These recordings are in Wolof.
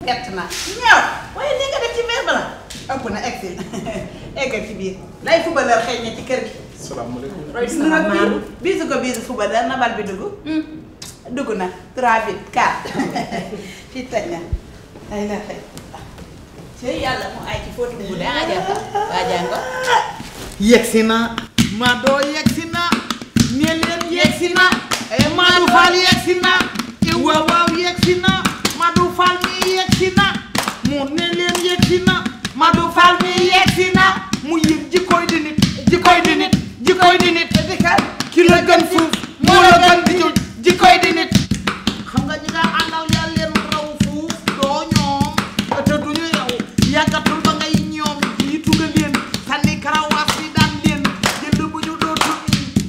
gett na ñëw waaye li nga def ci biir bala ëpp na egsi eggal ci biir lay footballeur xëy na ci kër gi. salaamaaleykum. bisu ko bisu footballeur na bal bi dugg na 3 bit 4 fii tëj na ay la xëy ci yàlla mu ay ci fóotu bu de waa jàngo yegsi na Mado yegsi na ne leen yegsi na Madou Fall yegsi na waaw waaw yegsi na Madou Fall mi yegsi na mu ne leen yegsi na Madou Fall mi yegsi na mu yëg jikkoy di nit jikkoy di nit jikkoy di nit ki la gën fuuf moo la gën di ñu jikkoy di nit xam nga ñi nga àndal yaa leen raw fuuf doo ñoom te duñu yow yàggatul ba ngay ñoom jiitu nga leen sànni karawaas bi daan leen jënd bu ñu dootul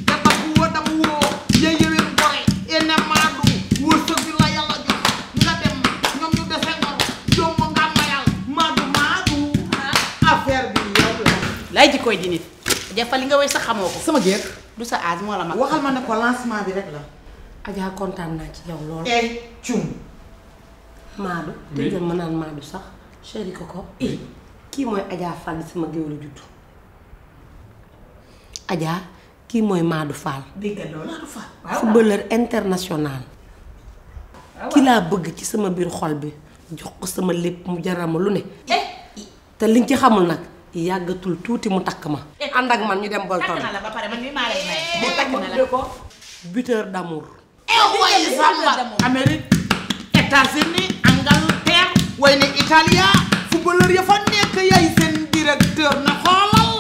te tax woo dam woo yëyëwén gore ene maadu wërsëg bi la yàlla jox nga dem ñoom ñu dese ngor jomb nga mayal maadu affaire bi yow la lay jikkoy di nit jafal li nga way sax xamoo ko sama géer du sa âge moo la mag waxal ma ne ko lancement bi rek la Adja kontaan naa ci yow lool. cum Maadu. dégg ma naan Maadu sax chéri ko kii mooy Adja Fall sama géwélu juddu. Adja kii mooy Maadu Fall. dégg loolu Maadu Fall waaw footballeur international. ki laa bëgg ci sama biir xol bi jox ko sama lépp mu jaral ma lu ne. te liñ ci xamul nag yàggatul tuuti mu takk ma. ànd ak man ñu dem Bolton. takk na la ba pare man mii maa lay may mu takk na la ma ko buteur d'amour. way samba Amérique États-Unis Angleterre way ne Italia footballeur ya fa nekk yaay seen directeur na xoolal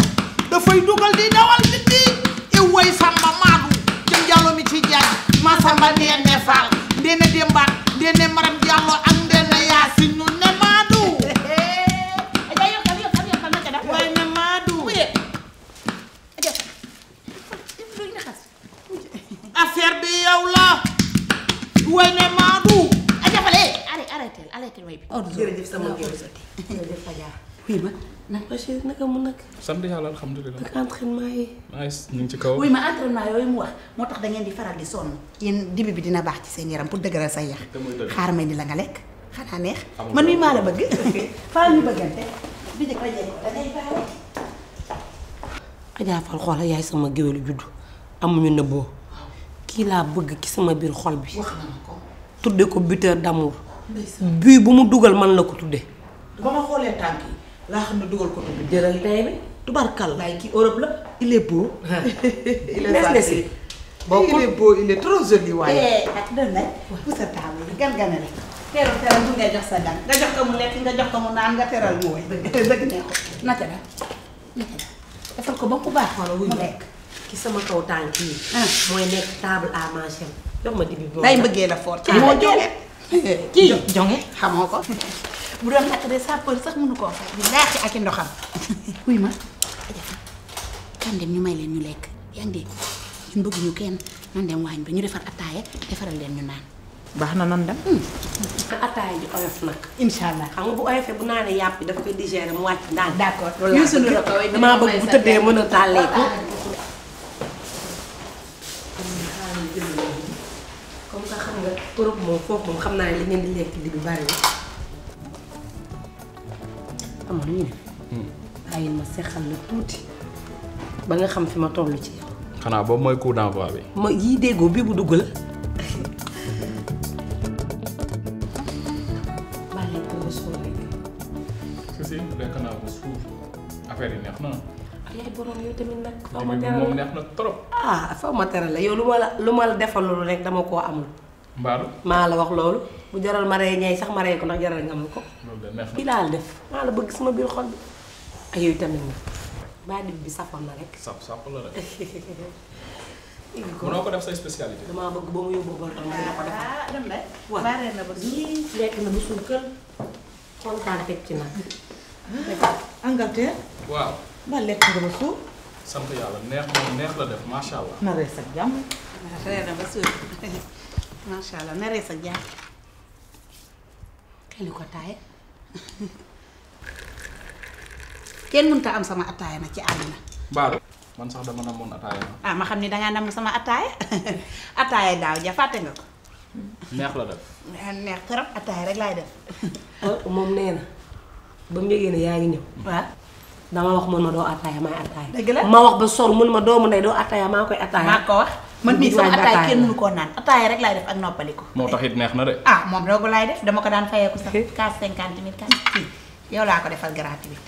dafay dugal di dawal di way samba maadu jëm jàllo mi ci jaaj ma samba Ndéné Fall Ndéné Dembaat Ndéné Maram Diallo ak Ndéné Yaasin ñu ne maadu way ne maadu affaire bi yow la way ne maadu arrêté way bi jërëjëf sama géwél jërëjëf Adja. oui ba naka chéri naka mu nag. sant yàlla alhamdulilah. ak entraînement yi. nice ñu ngi ci kaw. wuy ma entraînement yooyu mu wax moo tax da ngeen di faral di sonn yéen dibi bi dina baax ci seen yaram pour dëgëral say yax xaar may di la nga lekk xanaa neex man mii maa la bëgg faa ñu bëggante bi jëkk a jëkk da ngay baale Adja Fall xoola yaay sama géwélu juddu amuñu nëbboo kii laa bëgg ci sama biir xol bi. wax na ma ko tudde ko buteur d'amour. bii bu mu dugal man la ko tudde ba ma xoolee tànk yi laa xam ne dugal ko tudd jëral tey bi. tubarkal waaye kii Europe la. il est beau il est Messi. il est beau il est trop joli waaye ak dën nag pour sa table bi gan-gane la teral bu ngay jox sa gan nga jox ko mu lekk nga jox ko mu naan nga teral mu woy dëgg ne ko naka la defal ko ba mu baax mu lekk ki sama kaw tànk yi. mooy nekk table à manger jox ma dibi bi. day mbëggee la fort moo jonge kii jonge xamoo ko bu doon nakk de sapeur sax mënu koo fay di laaxi ak i ndoxam wuy ma kan dem ñu may leen ñu lekk yaa ngi dégg ñun bëgguñu kenn nan dem waañ bi ñu defar attaaya defaral leen ñu naan baax na nan dem ataaya ji oyof nag. incha allah xam nga bu oyofee bu naanee yàpp daf koy digérer mu wàcc ndànk. d'accord loolu laa Youssou Ndour ko way damaa bëgg bu tëddee mën a tàllee ko. comme que xam nga Europe moom foofu moom xam naa ne li ngeen di lekk li bi bari na. am na ñu ne. bàyyil ma seexal la tuuti ba nga xam fi ma toll ci yow. xanaa boobu mooy coup d'envoi bi. ma yii déggoo bii bu dugg la. baa lekk ba suur rek. si lekk naa ko suuf affaire yi neex na. yaay borom yow tamit nag. faw ma moom teral moom la neex na trop. ah faw ma teral la yow lu ma la defal loolu rek dama koo amul. mbaalu maa la wax loolu bu jaral ma rey ñay sax ma rey ko ndax jaral nga ma ko. loolu de neex na. fii laa la def maa la bëgg sama biir xol bi. ak yow tamit nag baa dib bi safoon na rek. sap la rek. indi ko mënoo ko def say spécialité. damaa bëgg ba mu yóbbu ba ma dina ko defal. ah dem de waaw baaree na ba lii lekk na ba suur kër kontaan teg ci nag. Angleterre waaw. ba lekk nga ba suur sant yàlla neex moom neex la def macha allah. na rees ak jàmm reer na ba suur macha allah na rees ak jàmm xeli ko taaye. kenn mënut a am sama attaaya nag ci àddina mbaalu. man sax dama namoon ataaya na. ah ma xam ni dangaa nam sama attaaya attaaya daaw ja fàtte nga ko neex la def. neex trop ataaya rek laay def. moom nee na ba mu yëgee ne yaa ngi ñëw. waaw. dama wax mun ma doo ataaya maay ataaya. dëgg la ma wax ba sor mun ma doomu ndey doo ataaya maa koy ataaya. maa ko wax man mii sama ataaya kenn mënu koo naan ataaya rek laay def ak noppaliku. moo tax it neex na de. ah moom doogu laay def dama ko daan fayeeku sax 50 000 kii yow laa ko defal gratuit.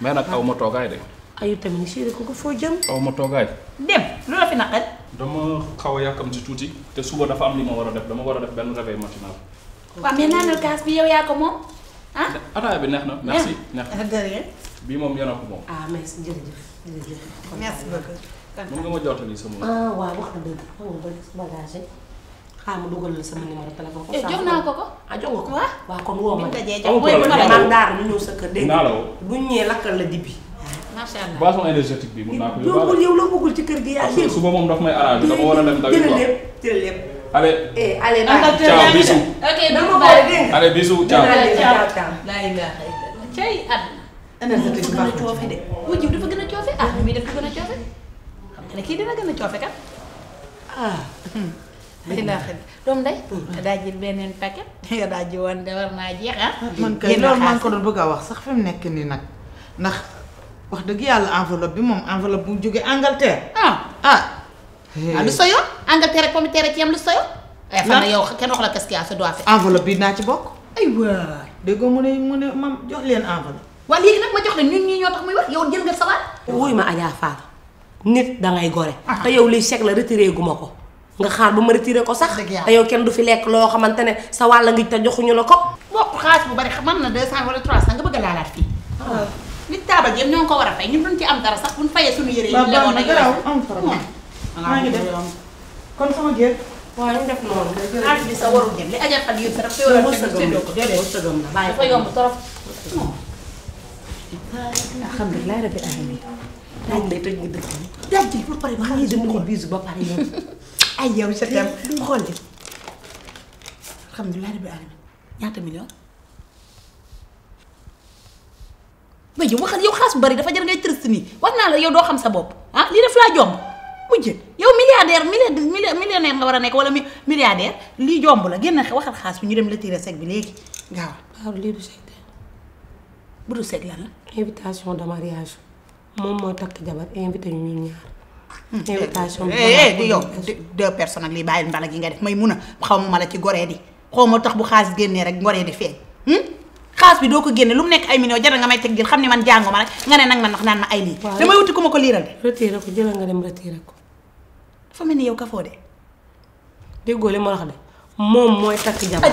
mais nag aw ma toogaay de. ayu tamit chéri ko foo jëm. aw ma toogaay. dem lu la fi naqari. dama xaw a yàkkam ci tuuti te suba dafa am li ma war a def dama war a def benn réveil matinal. waaw mais naanal kaas bi yow yaa ko moom ah. ataaya bi neex na. merci neex na dëgg bii moom yéen a ko moom. ah merci jërëjëf jërëjëf. merci beaucoup. mën nga ma jottali sama. ah waaw wax na dëgg xam nga ba bagage yi xaaral ma dugal la sama numéro téléphone. jox naa ko ko. ah jox nga ko. waaw waaw kon woo ma. amul problème man daara ñu ñëw sa kër dégg naa la woo. buñ ñëwee lakkal la dibi. macha allah boisson énergétique bi mun naa ko yóbbul yow loo bëggul ci kër gi yaa parce que suba moom daf may arrangé dama war a dem dawi quoi. jël lépp. allez. allez ciao bisou. ok dama ko bàyyi dégg nga. allez bisou ciao. ciao. laa ilaaha illallaah cay àdduna. énergie dafa gën a coofe de. wujj dafa gën a coofe ah li muy def dafa gën a coofe xam nga ne kii dina gën a coofe kat. ah. ilaaha doom day. daa jël beneen paquet. nga daa ji woon de war naa jeex ah. man kay loolu maa ngi ko doon bëgg a wax sax fi mu nekk nii nag ndax wax dëgg yàlla enveloppe bi moom enveloppe bu jógee Angleterre. ah lu sa yoon Angleterre ak pomme de terre ci yam lu sa yoon. fan na yow kenn wax la qu'est-ce qu'il y a sa doigt fait. enveloppe bi naa ci bokk. aywa. déggoo mu ne mam jox leen enveloppe. waa léegi nag ma jox la ñun ñii ñoo tax muy wax yow jël nga sa waat. wuy ma Adja Fall nit dangay gore. te yow liy chèque la retiré gu ma ko. nga xaar ba ma retiré ko sax. te yow kenn du fi lekk loo xamante ne sa wàll ngi te joxuñu la ko. bokk xaalis bu bari mën na 200 wala 300 nga bëgg a laalaat fii. nit taabal yëpp ñoo ngi ko war a fay ñun duñ ci am dara sax buñ fayee suñu yére yi. lemoon na garaaw am problème. maa ngi def kon sama jéeg. waaw ñu def noonu. xaalis bi sa warul jëm li Adja Fall yëpp sa dafa war a séddoo ko déedéet. wërsëgam la bàyyi dafa yomb trop. alhamdulilah rabbil alamin. daaj day tëj nga dëkk bi. daaj ji ba pare ba xam ne dama lay bisu ba pare yow. ay yow sa tem xool li alhamdulilah rabbil alamin ñaata million. ba yow waxal yow xaalis bu bari dafa jar ngay triste nii wax naa la yow doo xam sa bopp ah lii def laa jomb mujj yow millionnaire nga war a nekk wala milliardaire lii jomb la génn waxal xaalis bi ñu dem retiré sec bi léegi gaaw. waaw lii du sec bu du sec lan la. invitation de mariage moom mooy takk jabar invité ñu ñun ñaar. invitation bi yow 2 personnes ak lii bàyyi mbala gi nga def may mun a xaw ma la ci goree di xaw ma tax bu xaalis génnee rek ngoree di feeñ. xaalis bi doo ko génne lu mu nekk ay millions jar nga may teg jël xam ne man jàngoo ma rek nga ne nag man ndax naan ma ay lii. damay wuti ku ma ko liiral de. retiré ko jëlal nga dem retiré ko. dafa mel ni yow kafoo de. déggoo li ma wax de moom mooy takk jabar.